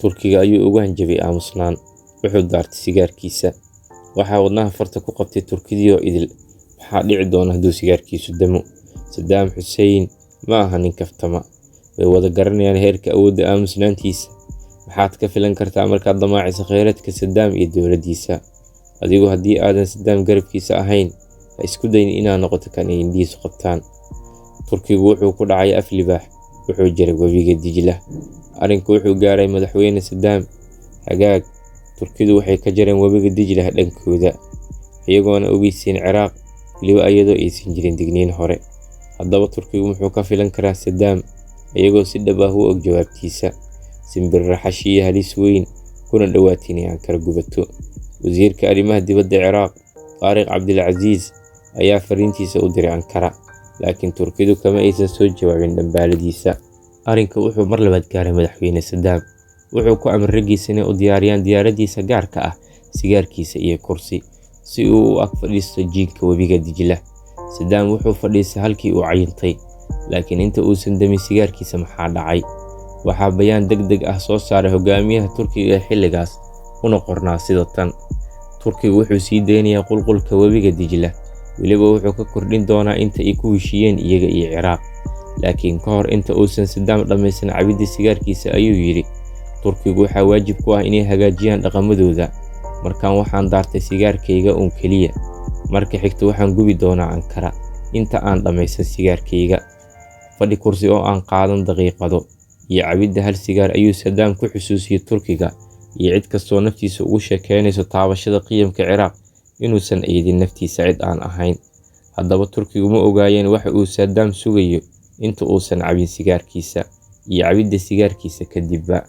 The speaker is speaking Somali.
Turkiga ayuu ugu hanjabay aamusnaan. Wuxuu daartay sigaarkiisa. Waxaa wadnaha farta ku qabtay Turkidii oo idil. Maxaa dhici doona hadduu sigaarkiisu damo? Saddaam Xuseen ma aha nin kaftama. Way wada garanayaan heerka awoodda aamusnaantiisa. Maxaad ka filan kartaa markaad damaaciso kheyraadka Saddaam iyo dowladdiisa? Adigu haddii aadan Saddaam garabkiisa ahayn, ha isku dayin inaad noqoto kan ay indhihiisu qabtaan. Turkigu wuxuu ku dhacay af libaax. Wuxuu jaray webiga Dijla. Arrinku wuxuu gaaray madaxweyne Saddaam. Hagaag, Turkidu waxay ka jareen webiga Dijlah dhankooda, iyagoona ogeysiin Ciraaq, weliba iyadoo aysan jirin digniin hore. Haddaba Turkigu muxuu ka filan karaa Saddaam, iyagoo si dhab ah u og jawaabtiisa? Simbirraxashiyo halis weyn, kuna dhowaatay inay Ankara gubato. Wasiirka arrimaha dibadda Ciraaq, Taariq Cabdilcasiis, ayaa fariintiisa u diray Ankara, laakiin Turkidu kama aysan soo jawaabin dhambaaladiisa. Arrinka wuxuu mar labaad gaaray madaxweyne Saddaam. Wuxuu ku amray raggiisa inay u diyaariyaan diyaaraddiisa gaarka ah, sigaarkiisa iyo kursi, si uu u ag fadhiisto jiinka webiga Dijla. Saddaam wuxuu fadhiistay halkii uu cayintay, laakiin inta uusan damin sigaarkiisa maxaa dhacay? Waxaa bayaan degdeg ah soo saaray hogaamiyaha Turkiga ee xilligaas, una qornaa sida tan: Turkigu wuxuu sii deynayaa qulqulka webiga Dijla, weliba wuxuu ka kordhin doonaa inta ay ku heshiiyeen iyaga iyo Ciraaq. Laakiin ka hor inta uusan Saddaam dhammaysan cabidda sigaarkiisa ayuu yidhi: Turkigu waxaa waajib ku ah inay hagaajiyaan dhaqamadooda. Markaan waxaan daartay sigaarkayga uun keliya. Marka xigta waxaan gubi doonaa Ankara inta aan dhammaysan sigaarkayga. Fadhi kursi oo aan qaadan daqiiqado iyo cabidda hal sigaar ayuu Saddaam ku xusuusiyey Turkiga iyo cid kastoo naftiisa ugu sheekeynayso taabashada qiyamka Ciraaq inuusan eedin naftiisa cid aan ahayn. Haddaba Turkigu ma ogaayeen waxa uu Saddaam sugayo inta uusan cabin sigaarkiisa iyo cabidda sigaarkiisa kadibba.